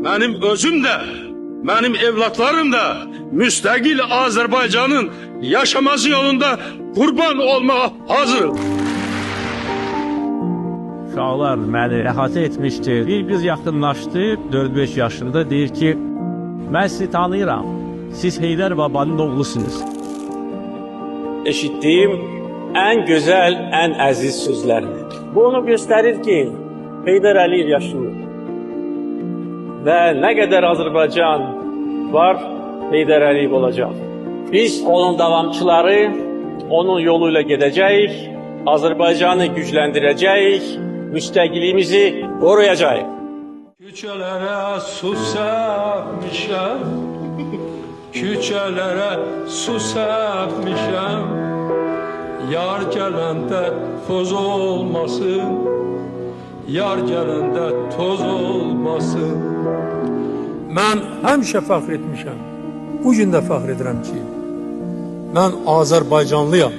Mənim özüm də, mənim evlatlarım da müstəqil Azərbaycanın yaşaması yolunda qurban olmağa hazırıq. Uşaqlar məni əhatə etmişdi. Bir qız yaxınlaşdı, 4-5 yaşında, deyir ki, mən sizi tanıyıram, siz Heydər babanın oğlusunuz. Eşitdiyim ən gözəl, ən əziz sözlərdir. Bu onu göstərir ki, Heydər Əliyev yaşayır. Və nə qədər Azərbaycan var, Heydər Əliyev olacaq. Biz onun davamçıları, onun yolu ilə gedəcəyik, Azərbaycanı gücləndirəcəyik, müstəqilliyimizi qoruyacağıq. Küçələrə su səpmişəm, küçələrə su səpmişəm. Yar gələndə toz olmasın, yar gələndə toz olmasın. Mən həmişə fəxr etmişəm, bu gün də fəxr edirəm ki, mən Azərbaycanlıyam.